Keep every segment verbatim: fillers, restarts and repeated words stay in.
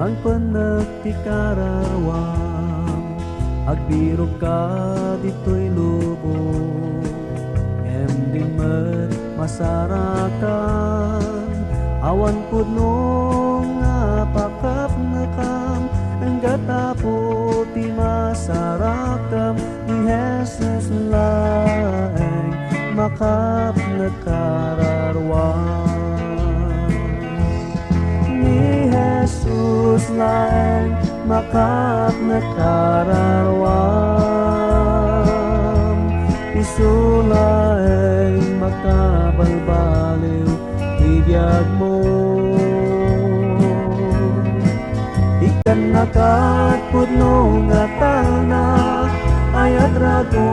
Agpennek ti kararuam, agbirokka ditoy lubong, ngem di met masarakan. Awan pudno nga pakapnekam, enggat Apo ti masarakam, ni Jesus laeng makapnek kararuam. Ni Jesus laeng makapnek kararuam, isu laeng makabalbaliw ti biagmo. Ikkanna ket pudno nga talna, ayatrago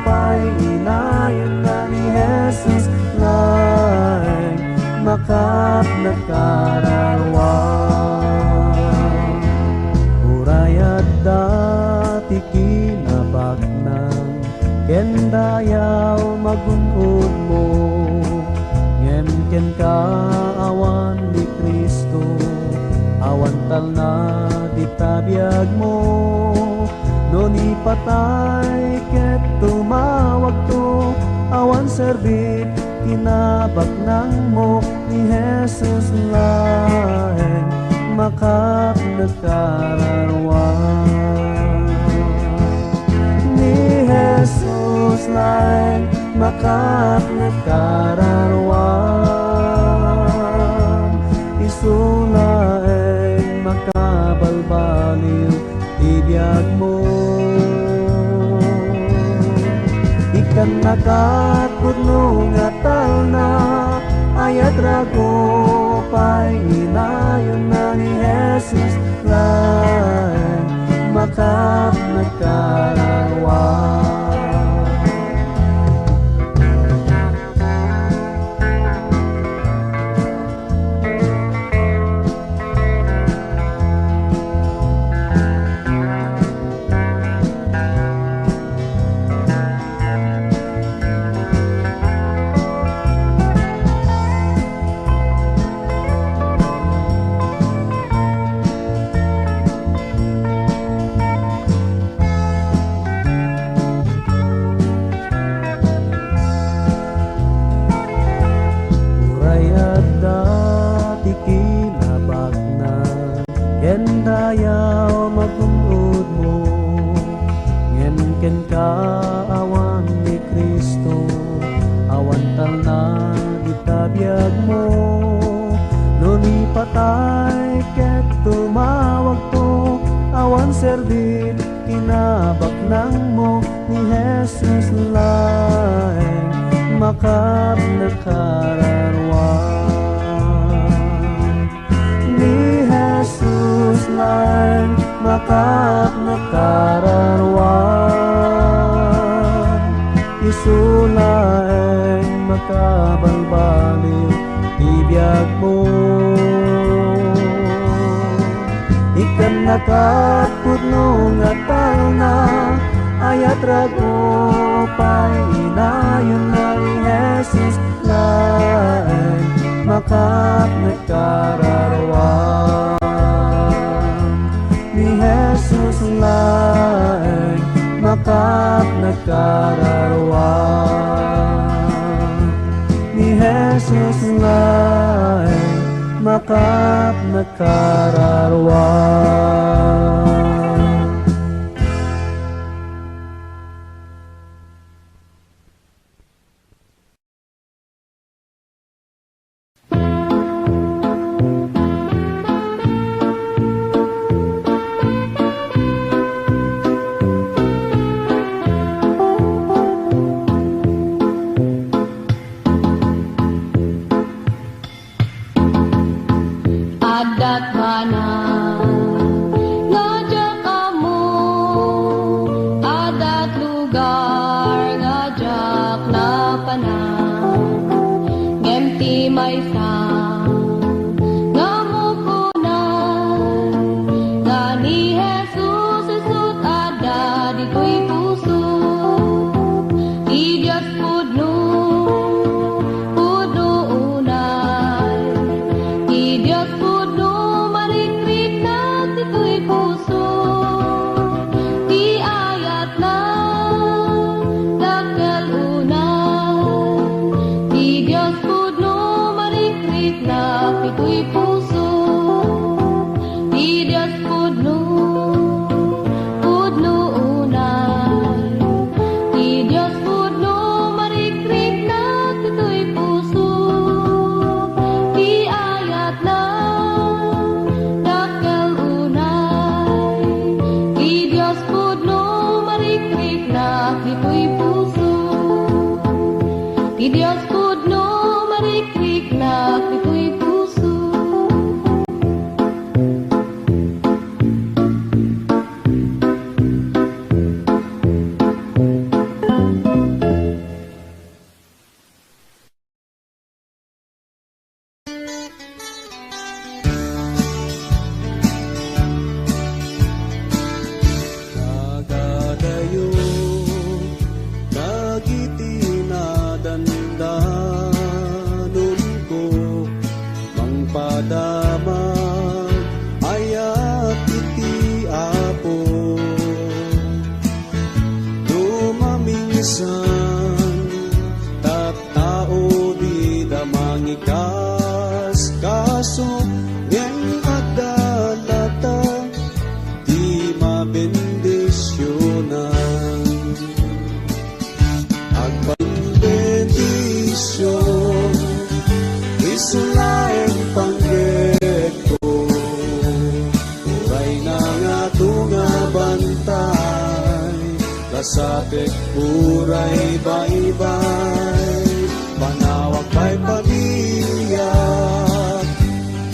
pay inayonna ni Jesus laeng makapnek kararuam. Uray adda ti kinabaknang ken dayaw magun-odmo, ngem kenka awan ni Cristo, awan talna dita biagmo. No ni patay ket tumawagto, awan serbit kinabaknangmo, ni Jesus laeng makapnek kararuam. Ni Jesus laeng makapnek kararuam, isu laeng makabalbaliw ti biagmo. Ikkanna ket pudno nga talna, ayatrago pay inayonna ni Jesus laeng makapnek kararuam. Uray adda ti kinabaknang ken dayaw magun-odmo, ngem kenka awan ni Cristo, awan talna dita biagmo. No ni patay ket tumawagto, awan serbit kinabaknangmo, ni Jesus laeng makapnek kararuam. Ni Jesus laeng makapnek kararuam, isu laeng makabalbaliw ti biagmo. Ikkanna ket pudno nga talna, ayatrago pay inayonna ni Jesus laeng makapnek kararuam. Ni Jesus laeng makapnek kararuam. Ni Jesus laeng makapnek kararuam. Adda manen Satek uray baybay, panawak pay pamiliak,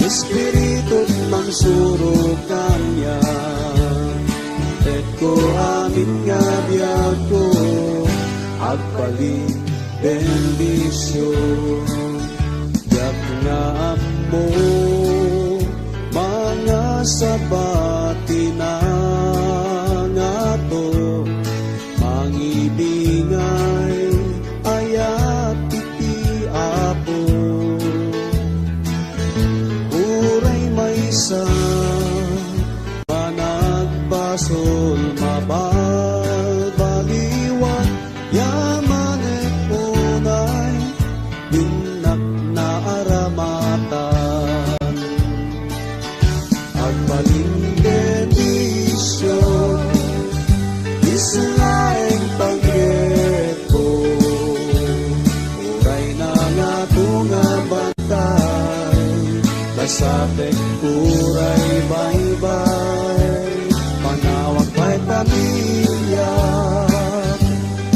Espiritu mangsuro kaniak. Intetko amin nga biagko, agbalin bendision. Diak nga ammo, mangasaba ti nangato, mangibingay, ayat iti Apo. Uray maysa, managbasol, mabalbaliwan, yamanek unay innak naaramatan. Agbalin bendision, isu laeng panggepko. Uray nangato nga bantay, kasatek uray baybay, panawak pay pamiliak,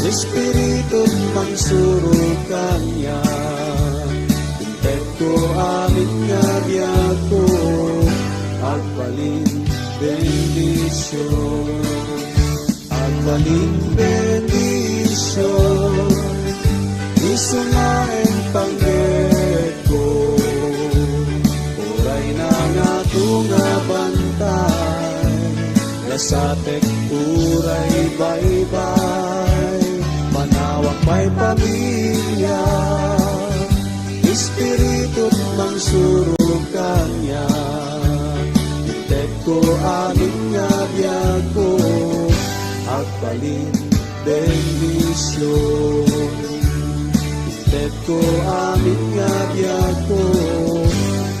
Espiritu mangsuro kaniak. Intetko amin nga biagko, agbalin bendision. Agbalin bendision, isu laeng panggepko. Uray nangato nga bantay, kasatek uray baybay, panawak pay pamilia, Espiritu mangsuro kaniak. Intetko amin nga biagko, agbalin bendision. Intetko amin nga biagko,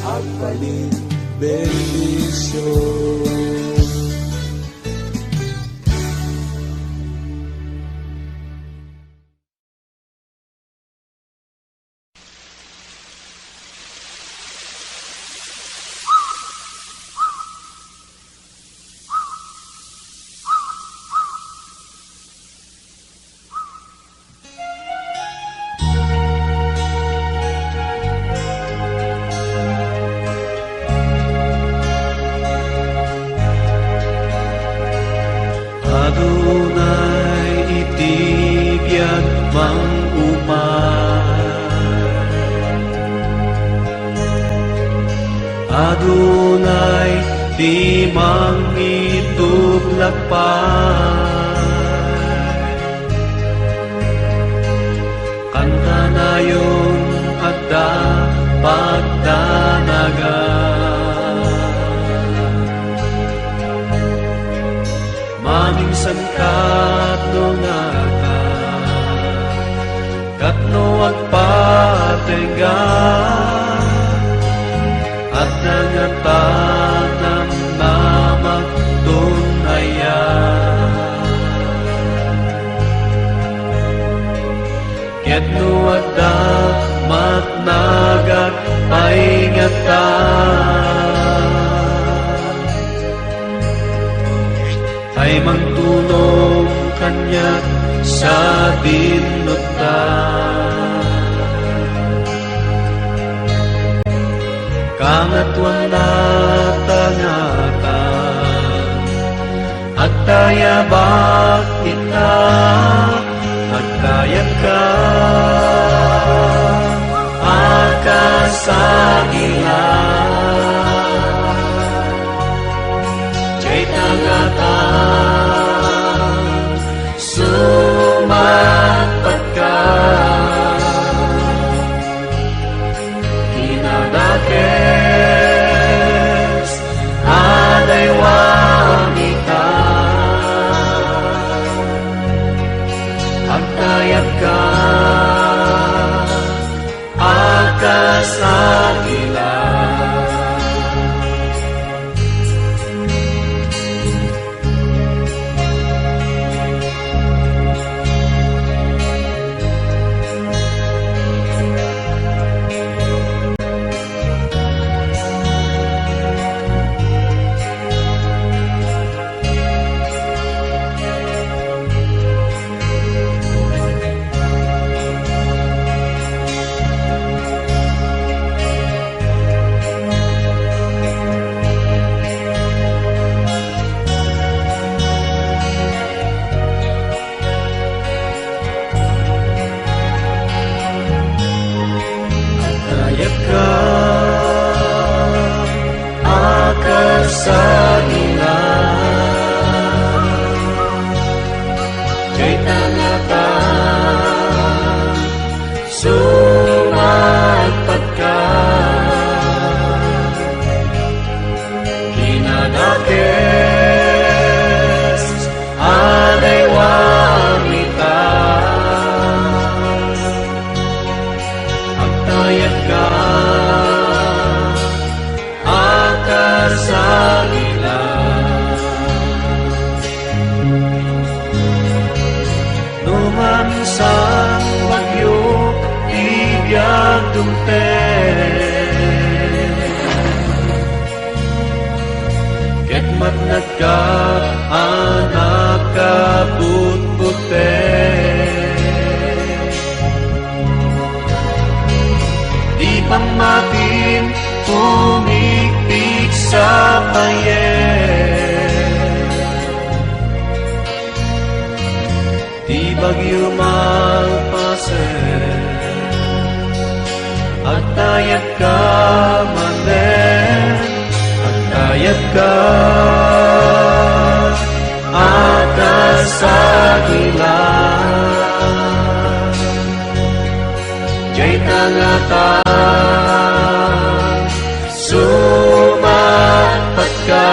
agbalin bendision. Adunay iti biag mangumay. Adunay ti mangitublak pay. Kantanayon adda pagdanagan. Mamingsan kat no ngata, kat no agpatengga, adda ngata namnamak ton aya. Ket no adda matnagak pay ngata, ay mangtulong kaniak sadin nutta. Kangatoan ta ngata, agtayabak ita, agtayabka a kas agila. Dayta ngata, sumangpetka. Kinadakes a daywan ita, agtayabka a kas agila. Nagka a nakaputputek. Di pammatin pumikpik sa payek. Ti bagyo malpasen, agtayabka manen, agtayabka a kasagila. Diay tangata, sumakbatka.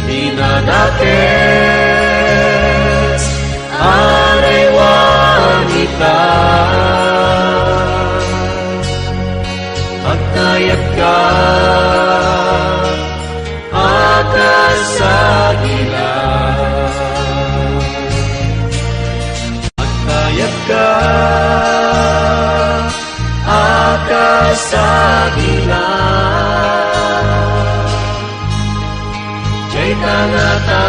Dinadakes a naiwan ita. Agtayabka a kasagila. Agtayabka a kasagila. Diay tangata,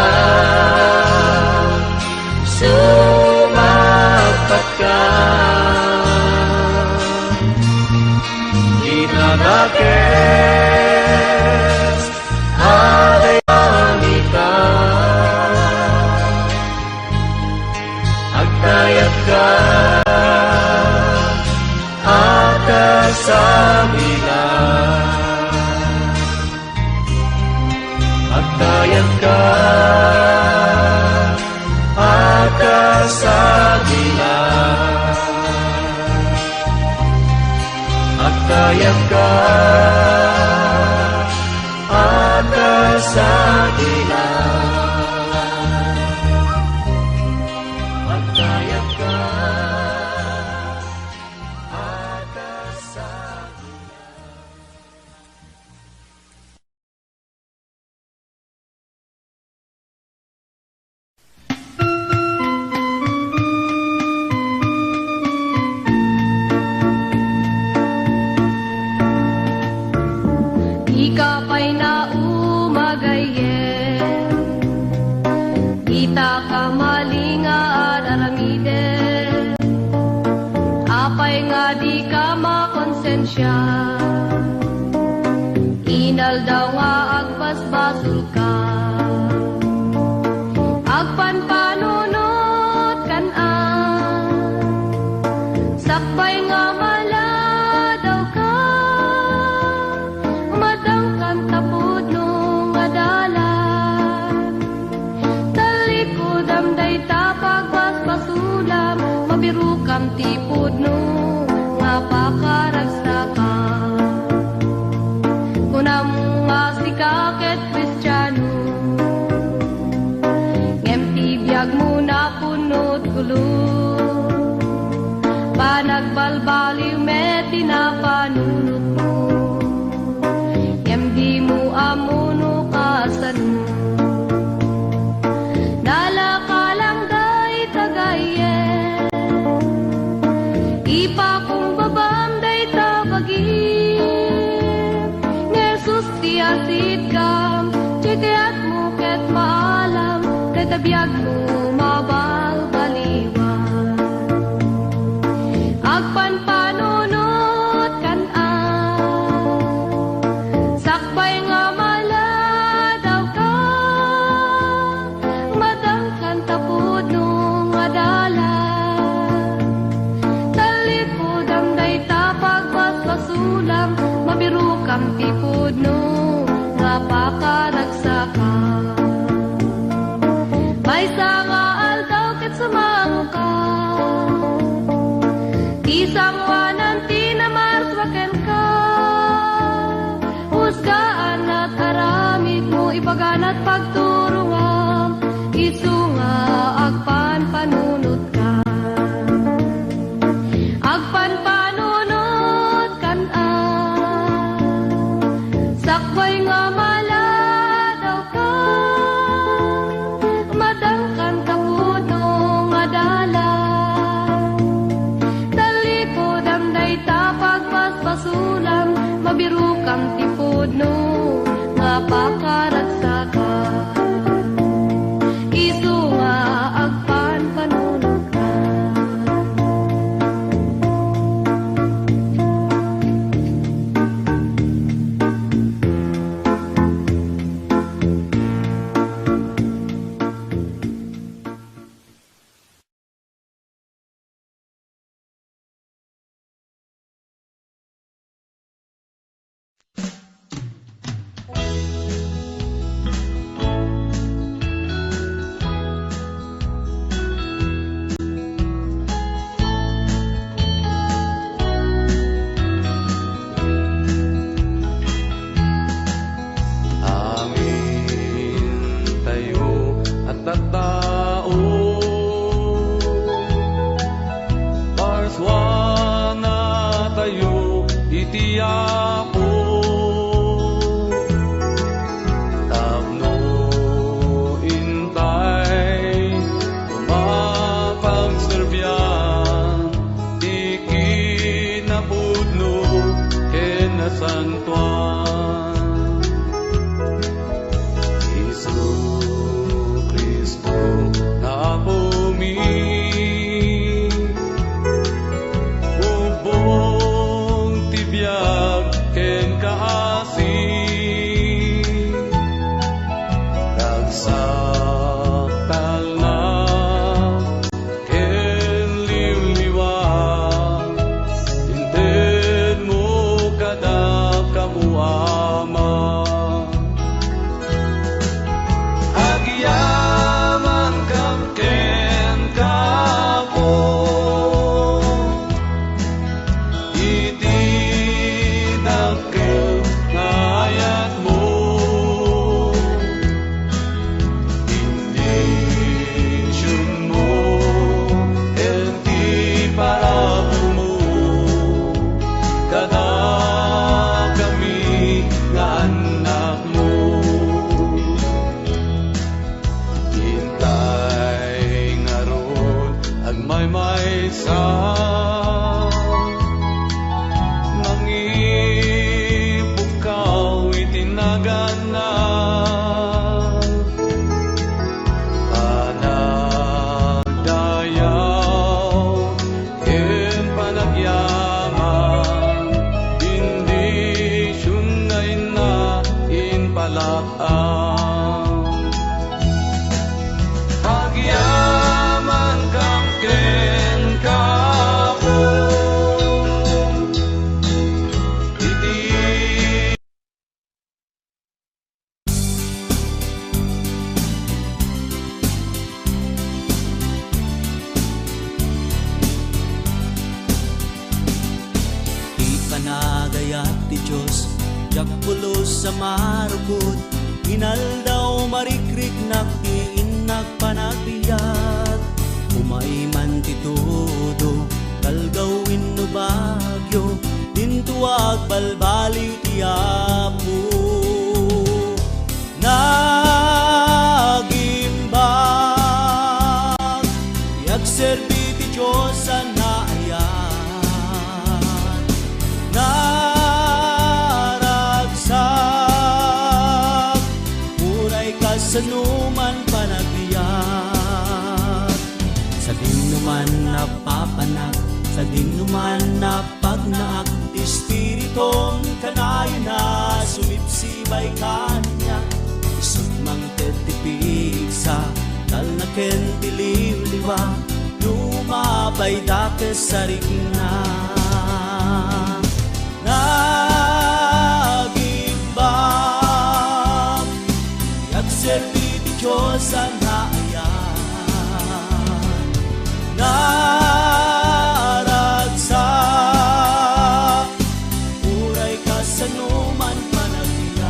sumakbatka. Dinadakes a naiwan ita. Agtayabka a kasagila. Agtayabka a kasagila. Agtayabka a kasagila. Agtayabka a kasagila. Dika pay nauma gayyem, ita kamalingan aramiden. Apay nga dika makonsensia? Inaldaw nga agbasbasolka. Agpanpanunotkan a sakbay nga maladawka, madangkan ta pudno nga dalan. Tallikudam dayta pagbasbasolam, mabirokam ti pudno nga pakaragsakam. Kunam nga sika ket Kristiano, ngem ti biagmo napunot gulo. Panagbalbaliw met ti napanunotmo, ngem dimo ammo no kasano. Nalaka lang dayta gayyem, ipakumbabam dayta bagim. Ni Jesus ti asitkam, ti kayatmo ket maalam, dayta biagmo mabalbaliwan. Agpanpanunotkan a sakbay nga maladawka, madangkan ta pudno nga dalan. Tallikudam dayta pagbasbasolam, mabirokam ti pudno nga pakaragsakam. Maysa nga aldaw ket sumangoka, ti sangoanan ti namarsua kenka. Usgaanat aramidmo, ibaganat pagturongan, isu nga agpanpanunotka. Agpanpanunotkan a sakbay nga maladawka, madangkan ta pudno nga dalan. Tallikudam dayta pagbasbasolam, mabirokam ti pudno Tapno mapakaragsakan, isu nga agpanpanunotkan. Amin tayo a tattao, parsuanatayo iti Apo. Tapno intay mapagserbian ti kinapudno ken nasantoan. Jesu-Cristo nga Apomi, ubbong ti biag ken kaasi, ragsak talna ken liwliwa, intedmo kadakami, Ama. Agyamankami kenka, Apo, iti dakkel nga ayatmo. Bendisionmo iti parabur kadakami nga annakmo. Intay ngarud agmaymaysa, mangipukkaw iti naganna. Panagdayaw ken panagyaman, bendision nga inna impalak-am. Agyamankami kenka, Apo, iti Ti panagayat ti Dios, diak pulos a marukod. Inaldaw marikriknak ti innak panagbiag. Umay man ti tudo, kalgaw wenno bagyo, dinto agbalbaliw ti Apo. Nagimbag ti agserbi ti Dios a naayat. Naragsak uray kasano man panagbiag. Sadinoman napapanak, sadinoman napagnaak, ti Espiritum kanayon a sumipsipay kaniak. Isut' mangted ti pigsa, talna ken ti liwliwa, no mapay dakes a rikna. Nagimbag ti agserbi ti Dios a naayat. Naragsak uray kasano man panagbiag.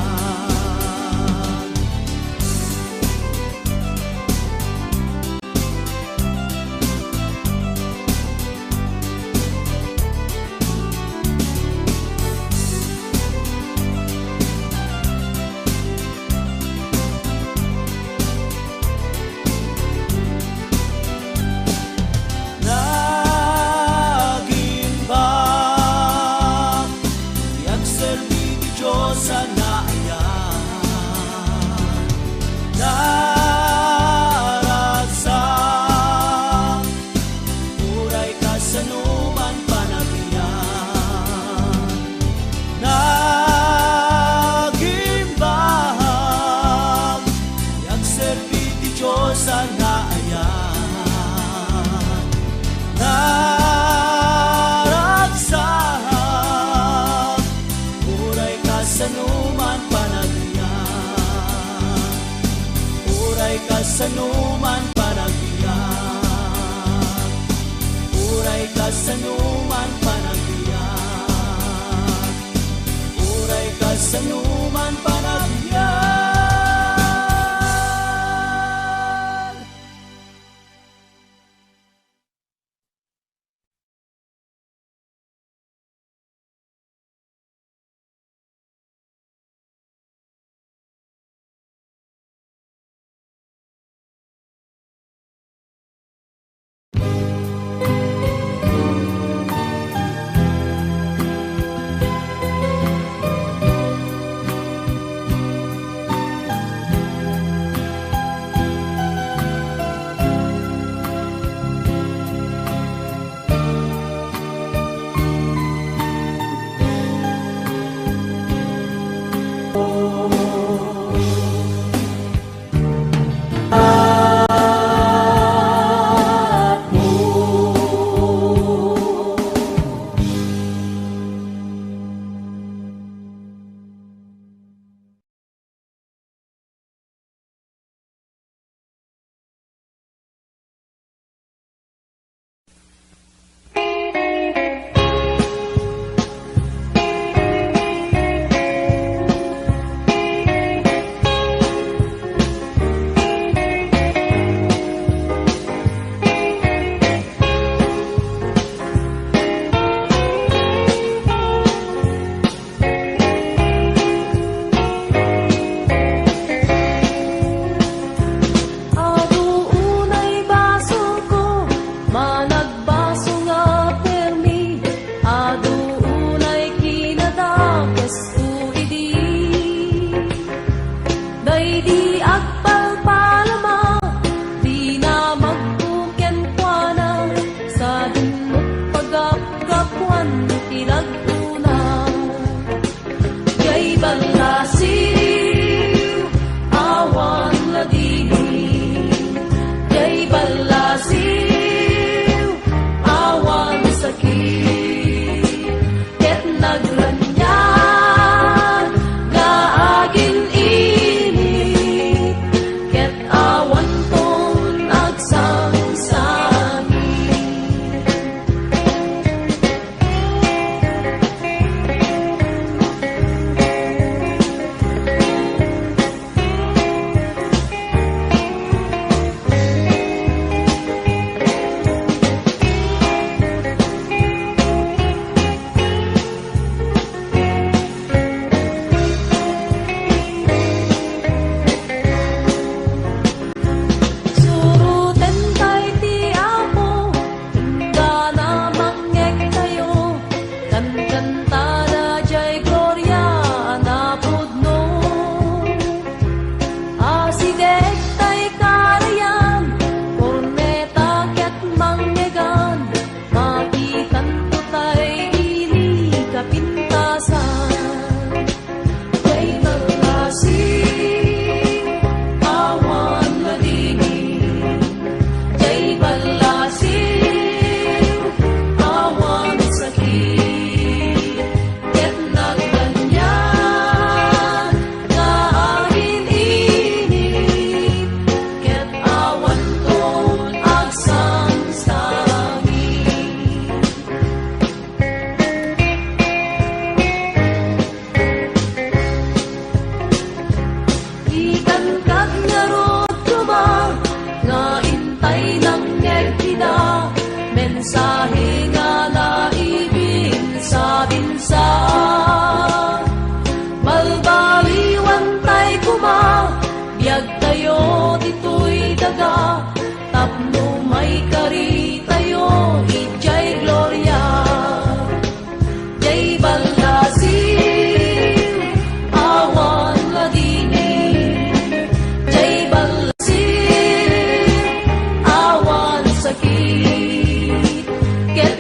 Kasano man panagbiag, uray kasano man panagbiag, uray kasano man panagbiag. Adu unay basolko, managbaso nga permi. Adu unay kinadakes ko idi. Daydi agpalpalama, dinamagko kenkuana, sadin met pagapgapuan ti dagkuna. Jay ballasiw, awan ladingit. Jay ballasiw, awan sakit. Ket nagraniag nga agin-init, ket awanton agsangsangit. Surotentayo ti Apo, inggana mangngegtayo, kankantada jay gloria a napudno. Asidegtay karayan, korneta ket mangngegan, makitanto tay idi kapintasan. Jay ballasiw, awan madingit. Jay ballasiw, awan sakit. Ket nagraniag nga agin-init, ket awanton agsangsangit. Ikankak ngarud koma nga intay nangngeg ida, mensahe nga naibinsa-binsa. Balbaliwantay koma, biagtayo ditoy daga, tapno maikaritayo idiay gloria. Jay ballasiw, awan ladingit. Jay ballasiw, awan sakit. Ket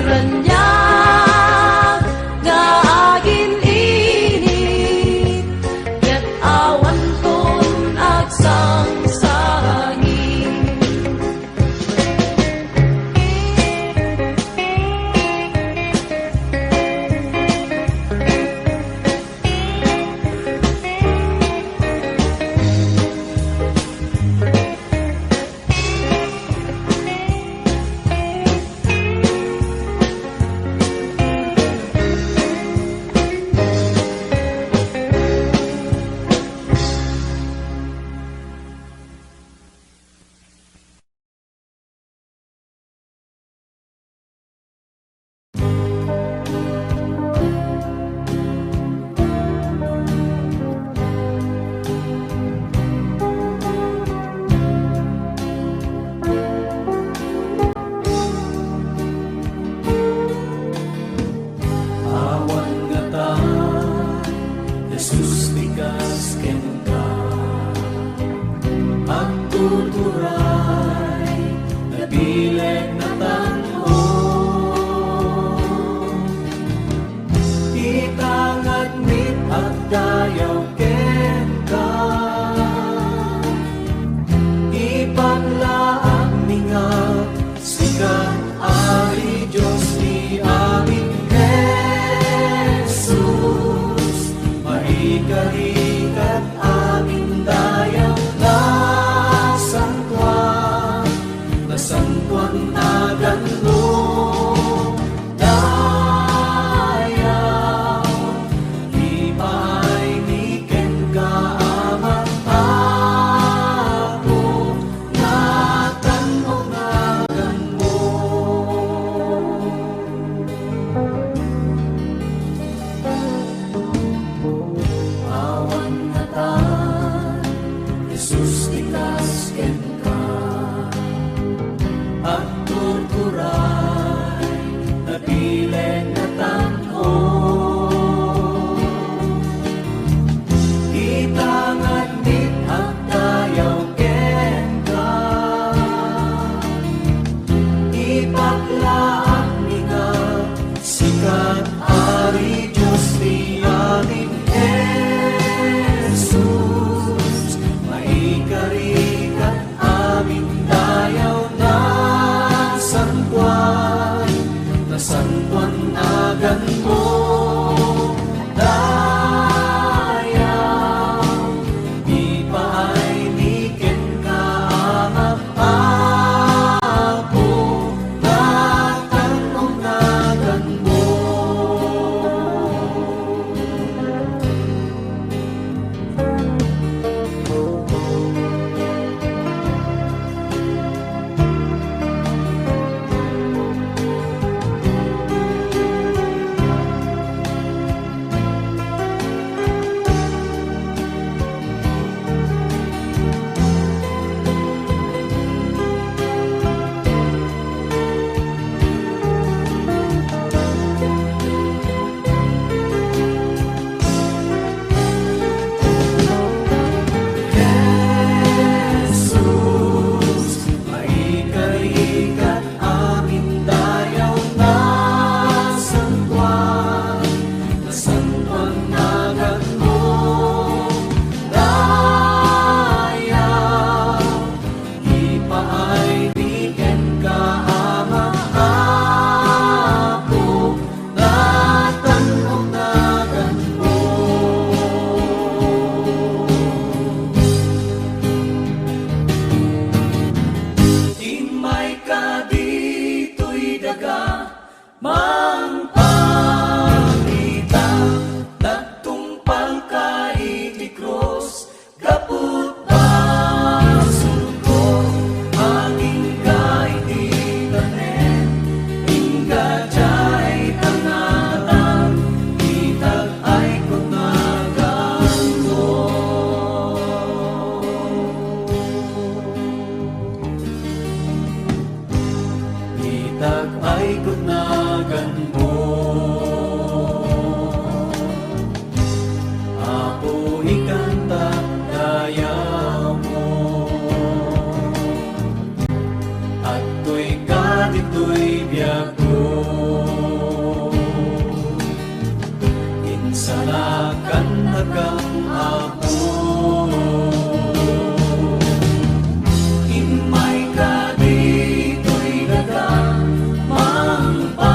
Kaniak nga agin-init, ket awanton agsangsangi. Awan ngata, Jesus, ti kas kenka. Agtuturay, nabileg, natan-o. Ita ngarud agdayaw kenka. Ipaglaak mi nga sika, Ari Dios ti amin, Jesus, maikari ket amin dayaw, nasantoan, nasantoan naganmo. Dayaw, ipaay mi kenka, Ama, Apo, natan-o naganmo. Awan ngatan, Jesus, ti kas kenka. Agturturay, nabileg, natan-o. Ita ngarud agdayaw kenka. Ipaglaak mi nga sika, Ari Dios ti amin, Jesus, maikari ket amin dayaw, nasantoan, nasantoan naganmo. Dayaw, ipaay mi kenka, Ama, Apo, natan-o naganmo. Jesus, maikari ket amin dayaw, nasantoan, nasantoan naganmo. Dayaw, ipaay mi kenka, Ama, Apo, natan-o naganmo. Immayka ditoy daga, mangpakita, nagtungpalka iti krus, gapu ta basolko, agingga iti tanem, ingga diay tangatan, itag-ayko naganmo. Itag-ayko naganmo. Apo, ikantak dayawmo. At Adtoy ka ditoy biagko. Insalakannakam, Apo. Immayka ditoy daga, mangpakita.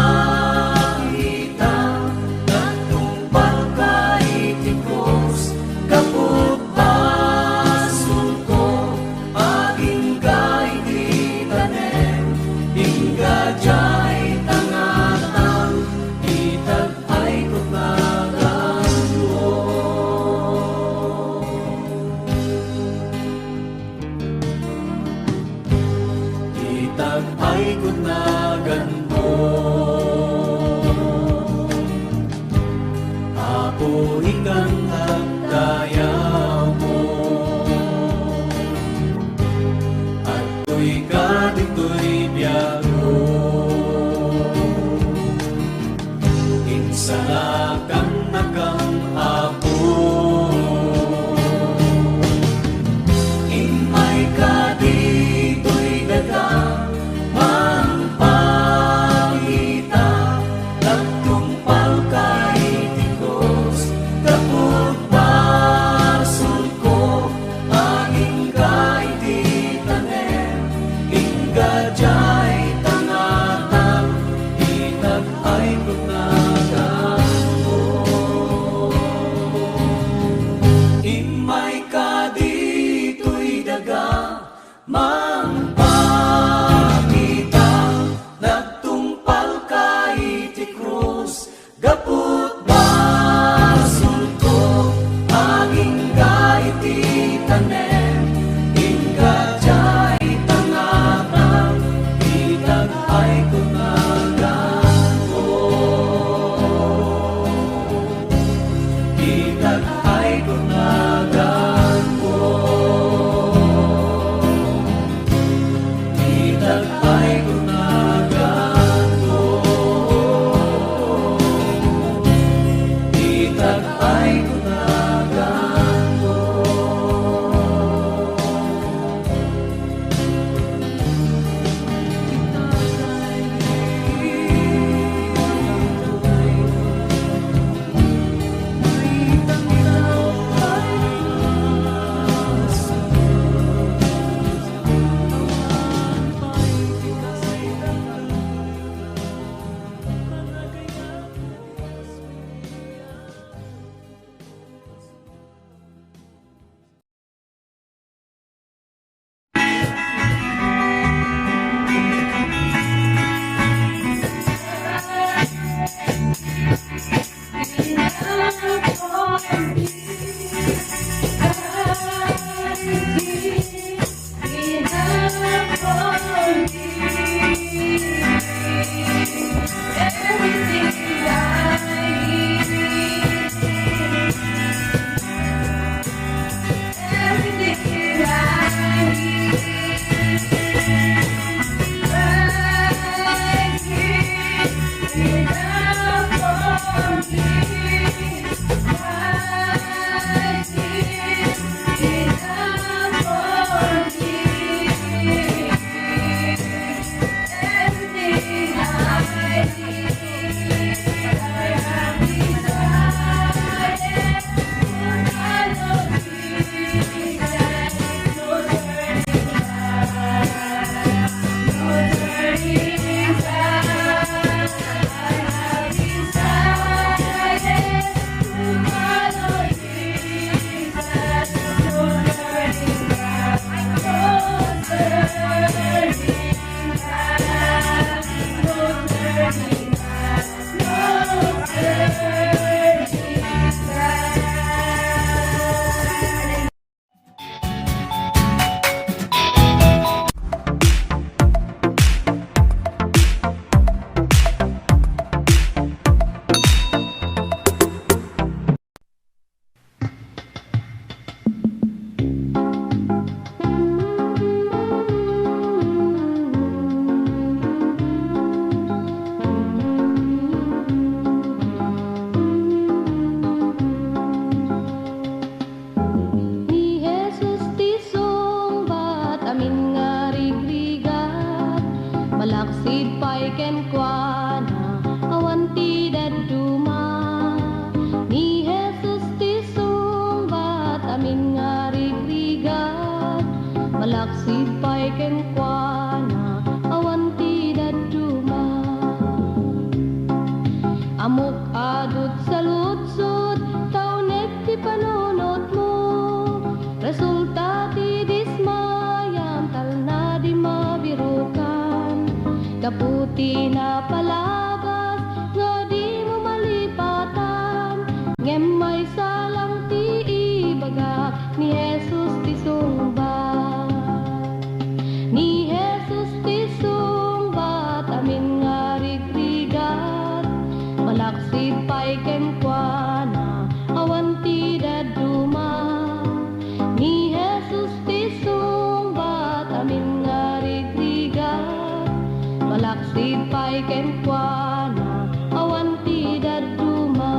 Nagtungpalka iti krus, gapu basolko. Agingga iti tanem, ingga diay tangatang, itag-ayko ti naganko. Itag-ayko ti naganko. Apo, ikan agdayawko. Adtoy ka ditoy biagko. Insalakannakam, Apo. Immayka ditoy daga, mangpakita. Nagtungpalka iti krus, gapu basolko. Agingga iti tanem, ingga diay tangatang, itag-ayko ti naganko. Immayka ditoy daga, mangpakita. Nagtungpalka iti krus, gapu basolko. Agingga iti tanem, ingga diay tangatang, itag-ayko ti naganko. Itag-ayko ti naganko. Itag-ayko ti naganko. Itag-ayko ti naganko. kenkuana, awan ti dadduma. Ni Jesus ti sungbat, amin nga rigrigat, malaksid pay kenkuana, awan ti dadduma. Ammok a dut saludsod, ta uneg ti panunotmo. Resulta ti dismayam, talna di mabirukan. Gapu ti napalabas nga dimo malipatan, ngem maysa lang ti ibagak, ni Jesus ti sungbat. Ni Jesus ti sungbat, amin nga rigrigat, malaksid pay kenkuana, awan ti dadduma. Ni Jesus ti sungbat, amin nga rigrigat, malaksid pay kenkuana, awan ti dadduma.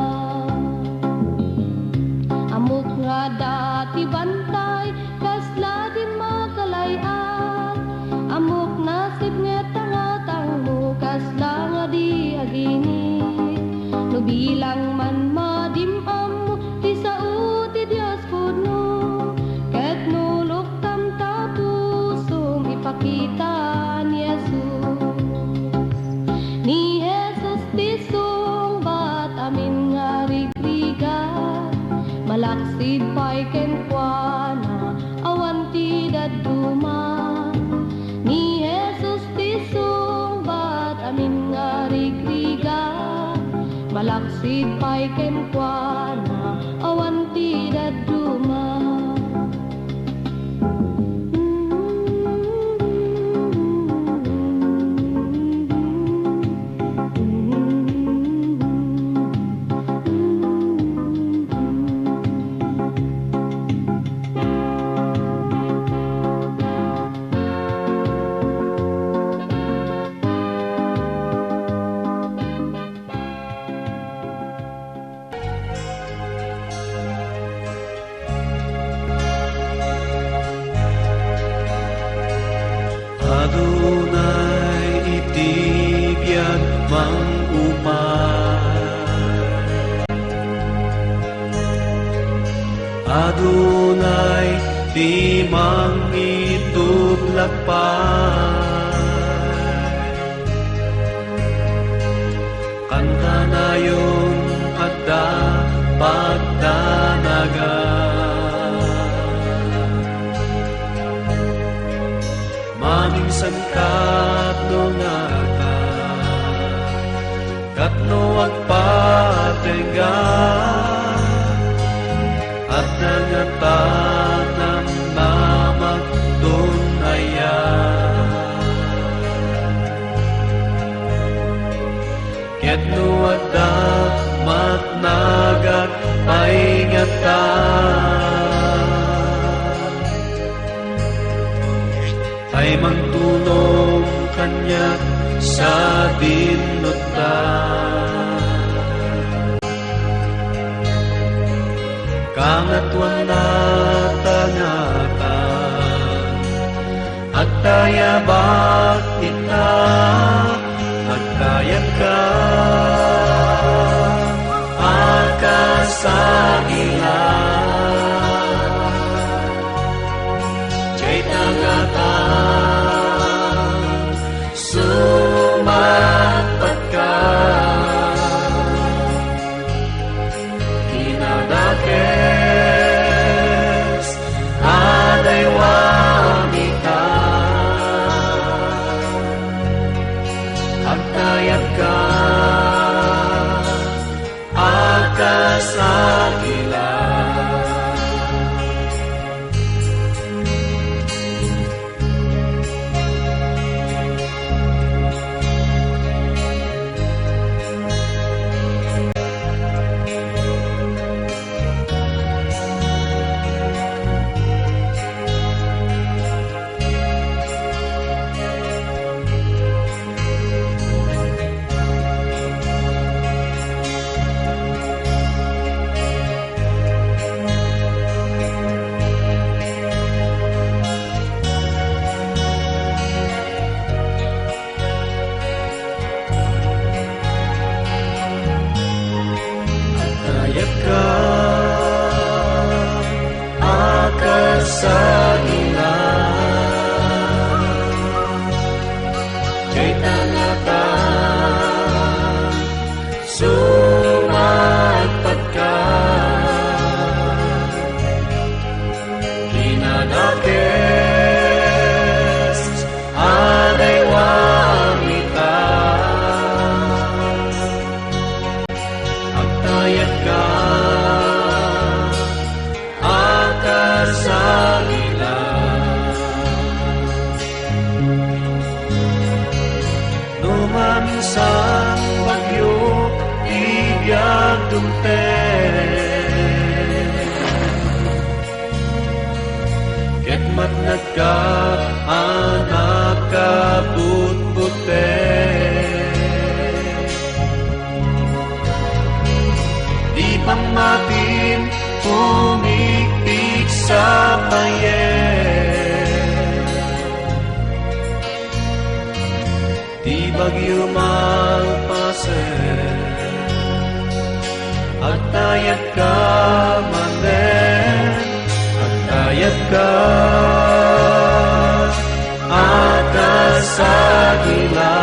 Ammok nga adda ti bantay, kasla di makalay-at. Ammok nasipnget a ngatangmo, kasla nga di aginit. No bilang man madim-ammo ti sao ti Dios pudno, ket no luktam ta pusom, ipakita ni Jesus. Ni Jesus ti sungbat, amin nga rigrigat, malaksid pay kenkuana, awan ti dadduma. Ni Jesus ti sungbat, amin nga rigrigat, malaksid pay kenkuana, awan ti dadduma. Adunay iti biag mangupay. Adunay ti mangitublak pay. Kantanayon adda pagdanagan. Maminsan ket no ngata, ket no agpatengga, adda ngata namnamagdun aya. Ket no adda matnagak pay ngata, ay mangtulong kaniak sadin no adda. Kangatoan ta ngata, agtayabak ita, agtayabka a kasagila. Dayta ngata, sumangpatka. Kinadakes a daywaam ita, agtayabka a kasagila. Dumteng ket matnagka a nakabutbuteng. Di pangmatim, pumikpik sa payek. Ti bagyo malpasen, agtayabka manen, agtayabka a kasagila.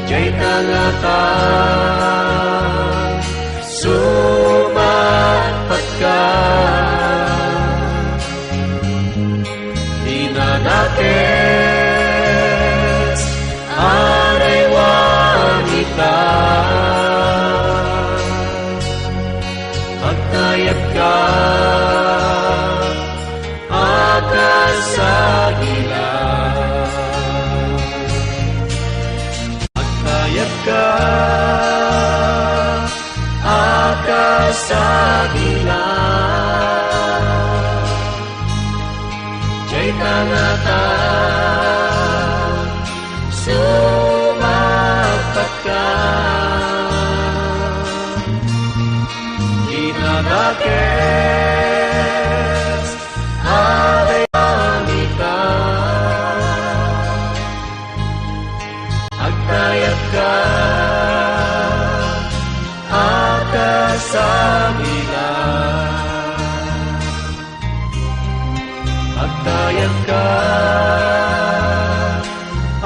Dayta nga ta sumagpatka. Dinadakes a naiwan ita. Agtayabka a kasagila. Agtayabka a kasagila. Dayta nga ta sumagpatka. Dinadakes a dayta. Agtayabka a kasagila. Agtayabka a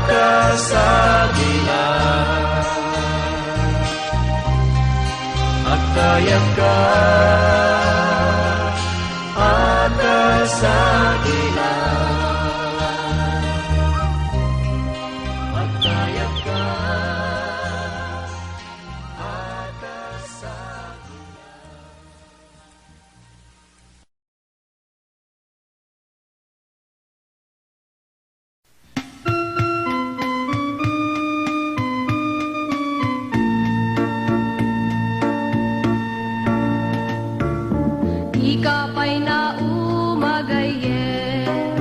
kasagila. Agtayabka a kasagila. Agtayabka a kasagila. Dika pay nauma gayyem,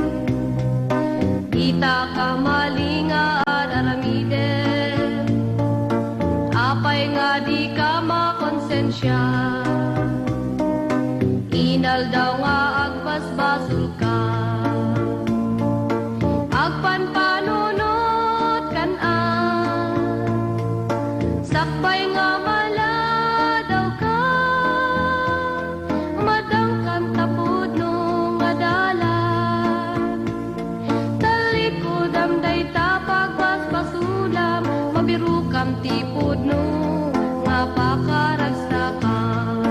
dita ka malinga ad-aramidem. Apay nga dika makonsensia? Inaldaw nga agbasbasolka. Agpanpanunotkan a sakbay nga maladawka, madangkan ta pudno nga dalan. Tallikudam dayta pagbasbasolam, mabirokam ti pudno nga pakaragsakam.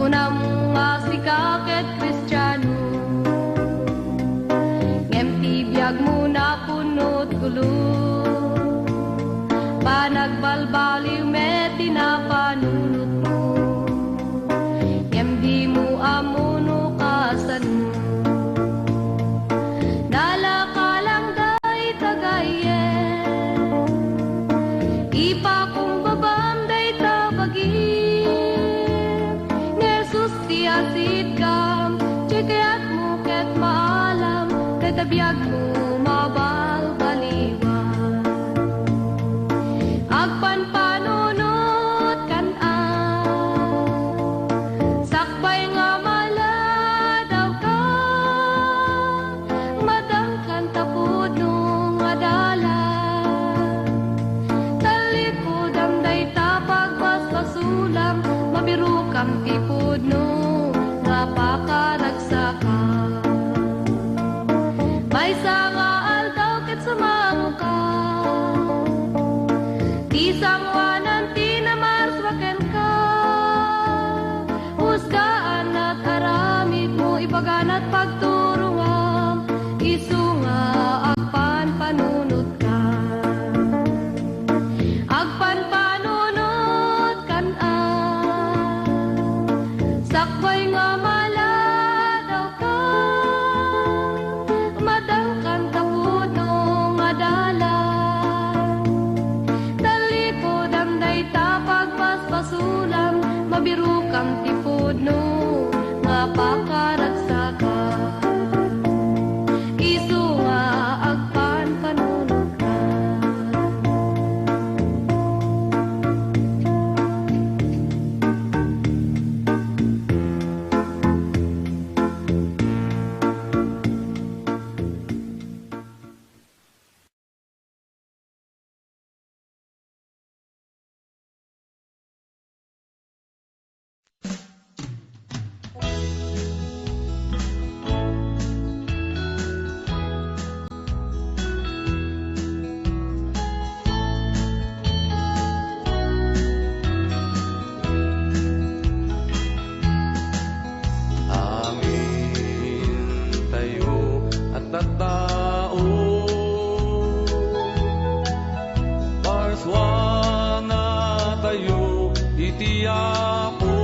Kunam nga sika ket Kristiano, ngem ti biagmo napunot gulo. Panagbalbaliw met ti napanunotmo, ngem dimo ammo no kasano. Nalaka lang dayta gayyem, ipakumbabam dayta bagim. Ni Jesus ti asitkam, ti kayatmo ket maalam, dayta biagmo mabalbaliwan. Agpanpanunotkan a sakbay nga maladawka, madangkan ta pudno nga dalan. Tallikudam dayta pagbasbasolam, mabirokam ti pudno nga pakaragsakam. Maysa nga aldaw ket sumaroka, ti sangoanan ti namarsua kenka. Husgaan at aramidmo, ibaganat pagturongam, isu nga agpanpanunotkan. Agpanpanunotkan a sakbay nga maladawka, madangkan ta pudno nga dalan. Ti pudno nga pakaragsakan, isu nga agpanpanunotna. Amintayo a tattao, parsuanatayo iti Apo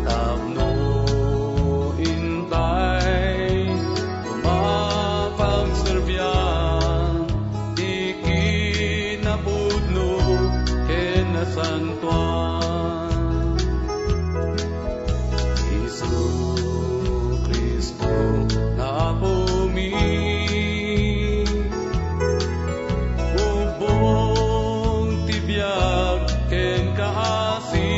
tapno intay mapagserbian ti kinapudno ken nasantoan. Jesu-Cristo nga Apomi, ubbong ti biag ken kaasi,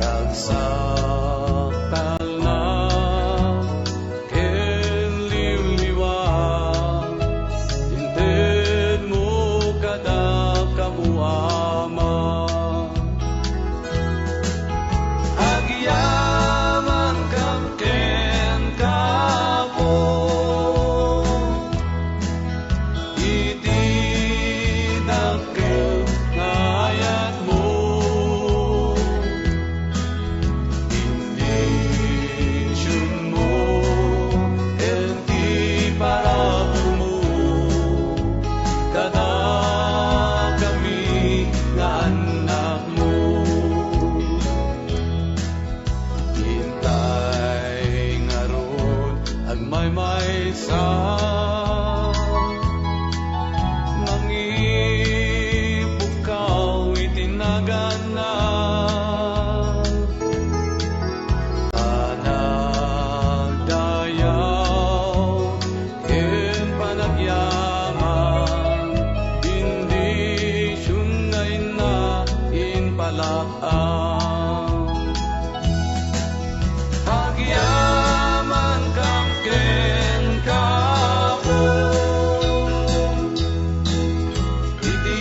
ragsak talna ken liwliwa, intedmo kadakami, Ama. Agyamankami kenka, Apo, iti dakkel nga ayatmo. Bendisionmo ken ti paraburmo kadakami nga annakmo. Intay ngarud agmaymaysa, mangipukkaw iti naganna. Panagdayaw ken panagyaman, bendision nga inna impalak-am. Agyamankami kenka, Apo, iti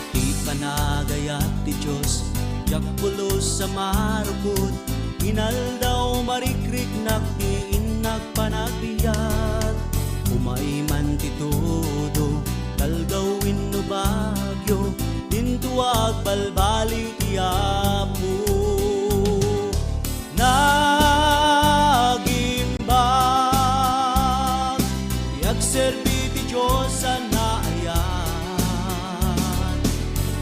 Ti panagayat ti Dios, diak pulos a marukot. Inaldaw marikriknak ti innak panagbiag. Umay man ti tudo, talgaw wenno bagyo, dinto agbalbaliw ti Apo. Nagimbag ti agserbi ti Dios a naayat.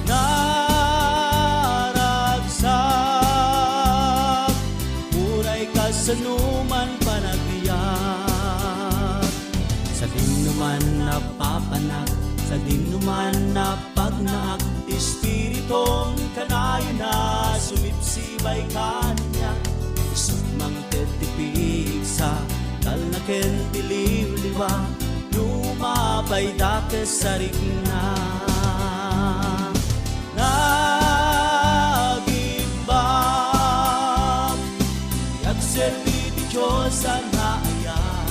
Naragsak uray kasanoman panagbiag. Sadinoman napapanak, sadinoman napagnaak, ti Espiritum kanayon a sumibsibay kaniak. Isut' mangted ti pigsa, talna ken ti liwliwa, no mapayda ket sarigna. Nagimbag ti agserbi ti Dios a naayat.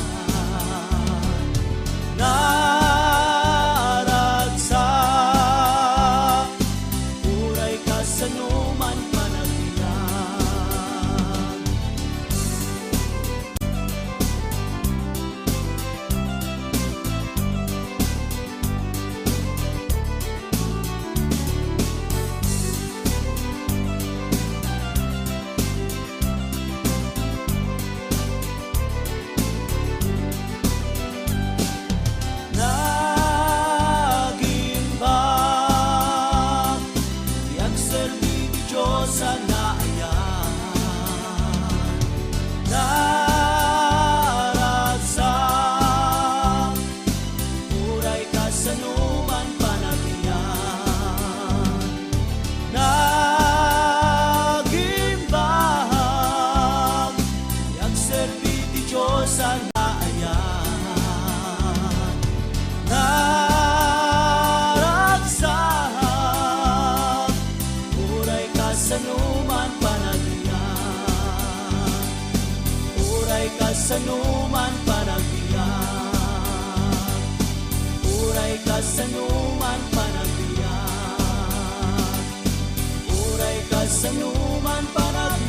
Naragsak uray kasanoman panagbiag. Sangaayan, naragsak, uray kasano man panagbiag, uray kasano man panagbiag, uray kasano man panagbiag. Uray kasano man panagbiag.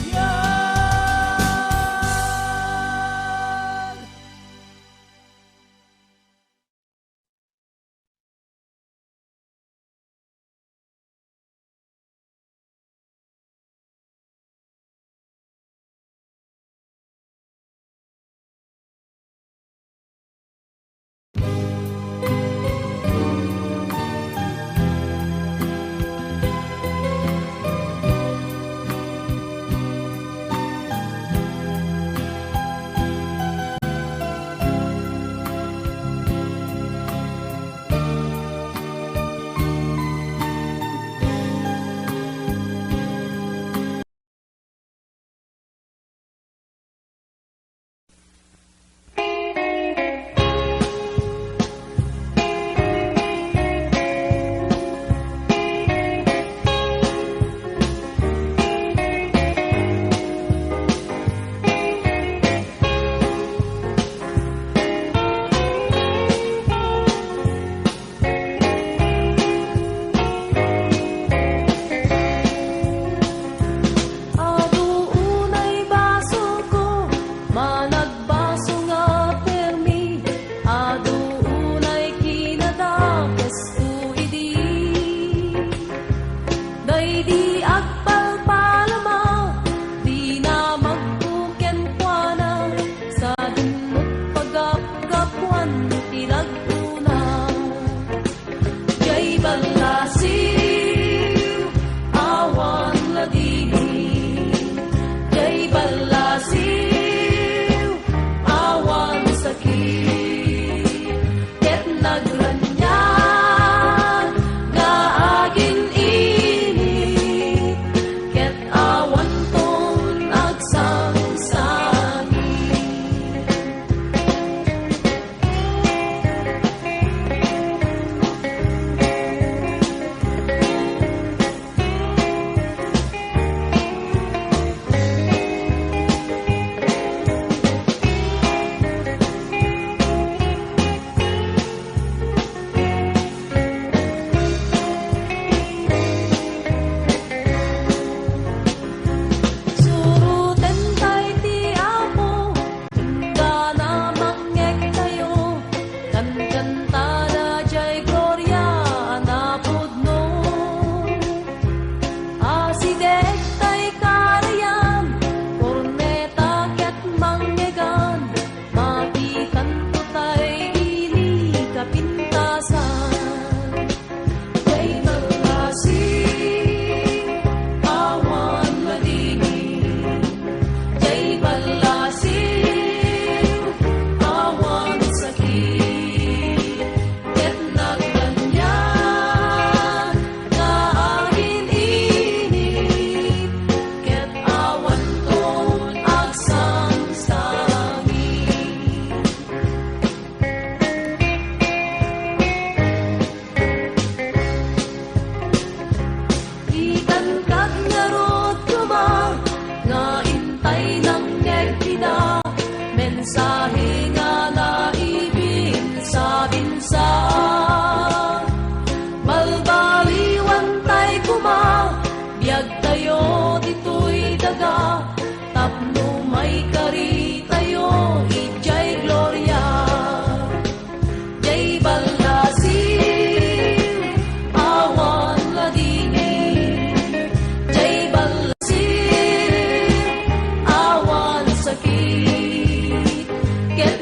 Adu unay basoko, managbaso nga permi. Adu unay kinadakesko idi. Daydi agpalpalama, dinamagko kenkuana, sadin met pagapgapuan ti lag-ona. Jay ballasiw, awan ladingit. Jay ballasiw, awan sakit. Ket nagraniag nga agin-init, ket awanton agsangsangit. Surotentay ti Apo, inggana mangngegtayo, kankantada jay gloria a napudno. Asidegtay karayan, korneta ket mangngegan, makitanto tay ini kapintasan. Jay ballasiw, awan madingit. Jay ballasiw, awan sakit. Ket nagraniag nga agin-init, ket awanton agsangsangit. Itankad ngarud koma nga intay nangngeg ida mensahe nga naibinsa-binsa. Balbaliwantay koma biagtayo ditoy daga tapno maikaritayo idiay gloria. Jay ballasiw, awan ladingit. Jay ballasiw, awan sakit. Ket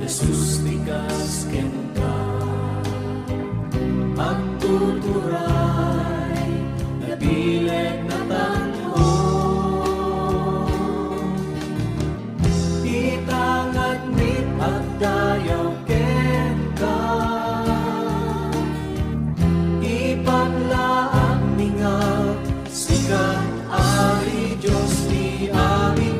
Jesus ti kas kenka, agtuturay, nabileg, natanho. Ita ngarud met agdayaw kenka, ipaglaak mi nga sika Ari Dios ti amin,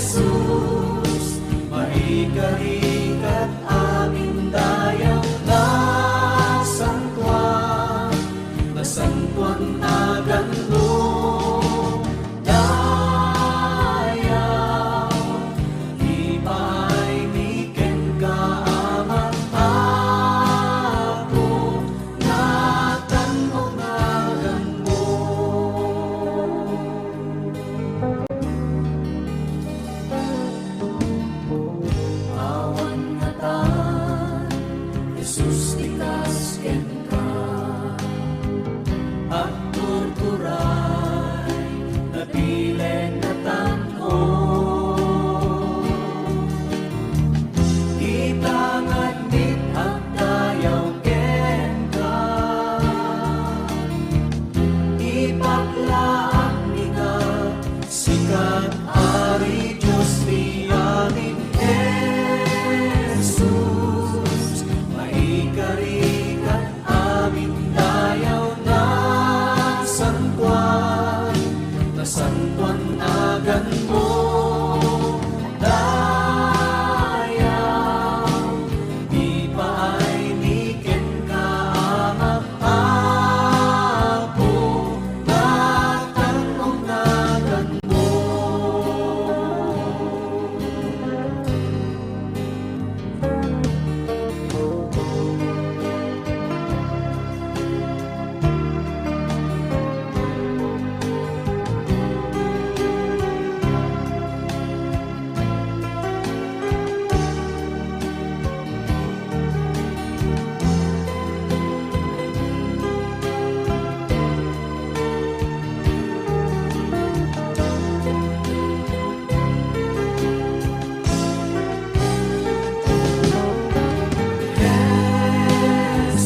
Jesus, maikari ket amin dayaw, nasantoan, nasantoan naganmo. Dayaw, ipaay mi kenka, Ama, Apo, natanmo naganmo. Awan ngatan, Jesus, ti kas kenka, agtuturay, nabileg, natanho. Ita ngarud met agdayaw kenka, ipaglaak mi nga sika Ari Dios ti amin, Jesus, maikari ket amin dayaw, nasantoan, nasantoan naganmo. Dayaw, ipaay mi kenka, Ama, Apo, natanmo naganmo.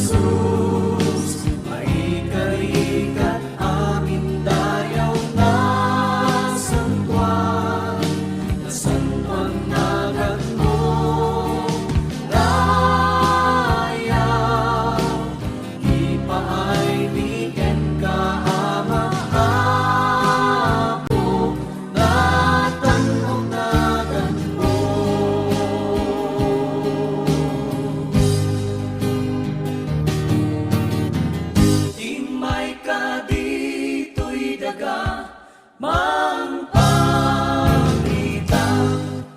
Jesus, maikari ket amin dayaw, nasantoan, nasantoan naganmo. Dayaw, ipaay mi kenka, Ama, Apo, natanmo naganmo. Immayka ditoy daga, mangpakita,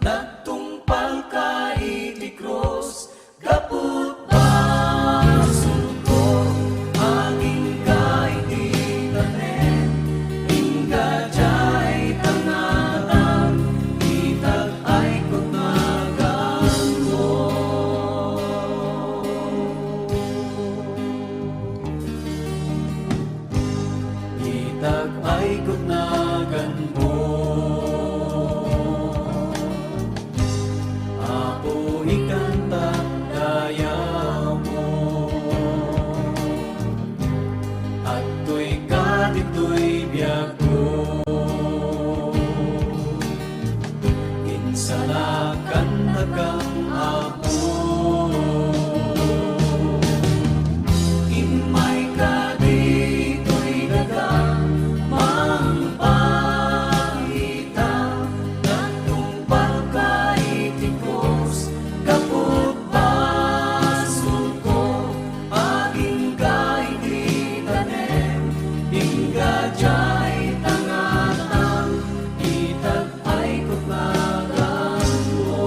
nagtungpalka iti krus, gapu ta basolko, agingga iti tanem, ingga diay tangatang, itag-ayko naganmo. Itag-ayko naganmo. Apo, ikantak dayawmo. Adtoyka ditoy biagko. Insalakannakam, Apo. Immayka ditoy daga, mangpakita, nagtungpalka iti krus, gapu basolko, agingga iti tanem, ingga diay tangatang, itag-ayko naganmo.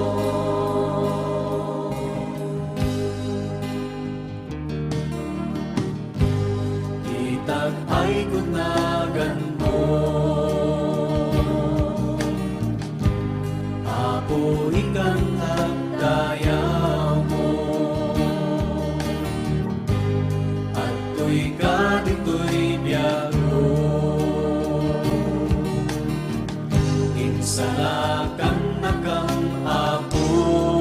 Itag-ayko naganmo. Apo, ikantak dayawmo. Adtoyka ditoy biagko. Insalakannakam, Apo.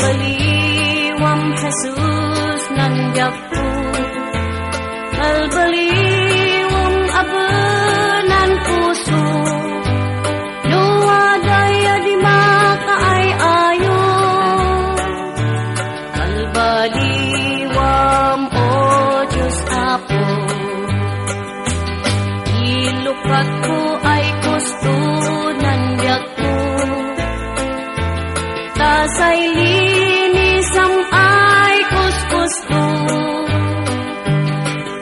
Balbaliwam, Jesus, nan biagko. Balbaliwam, abenan puso. No adda a di makaay-ayo. Balbaliwam, O Dios Apo. Ilukatko ay kusto nan biagko. Ta say linisam ay kuskusto.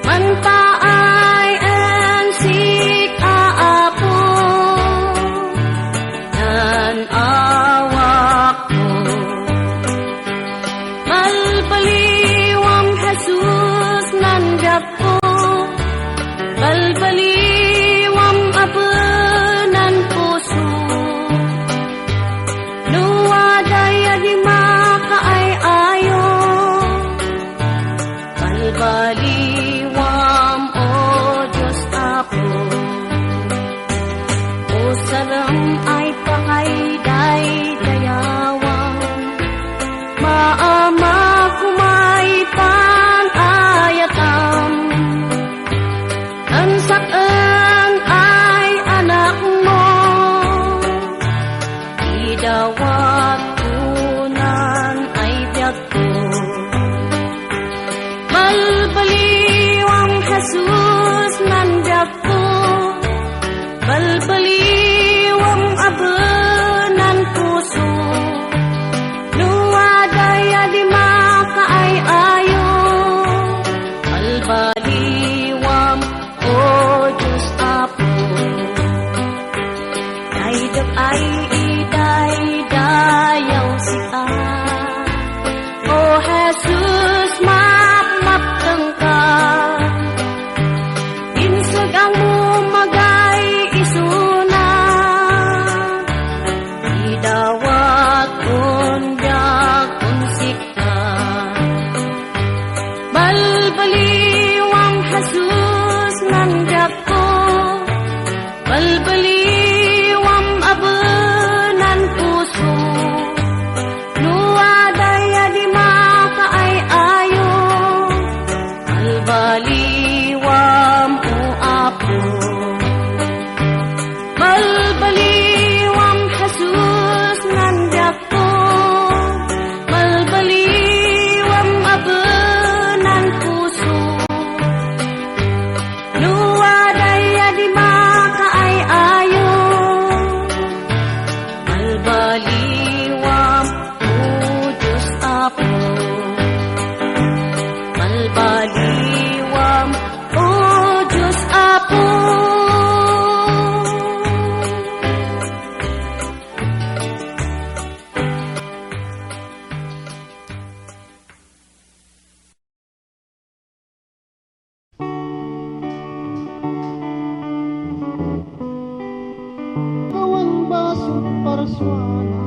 Manpaay en sik-a, Apo, nan awakko. Balbaliwam, Jesus, nan biagko. Balbaliwam, abenan puso. No adda a di makaay-ayo. Balbaliwam, O Dios Apo. Usarem ay pakaidaydayawam. Maama, kumay pan-ayatam. Ngem sak-en ay anakmo. Idawatko nan ay biagko. Balbaliwam, Jesus, nan biagko. Balbaliwam, abenan puso. No adda a di makaay-ayo. Balbaliwam, O Dios Apo, daydayaw ay idaydayaw sika. O Jesus, mapmaptengka. Insagangmo magay isuna. Idawatkon biag kun sika. Balbaliwam, Jesus, nan biagko. Balbaliwam, abenan puso. No adda a di makaay-ayo. Balbaliwam, O Apo. Balbaliwam, Jesus, nan biagko. Balbaliwam, abenan puso. No adda a di makaay-ayo. Balbaliwam, O Dios Apo. Balbaliwam, O Dios Apo. Awan basol, parsuana,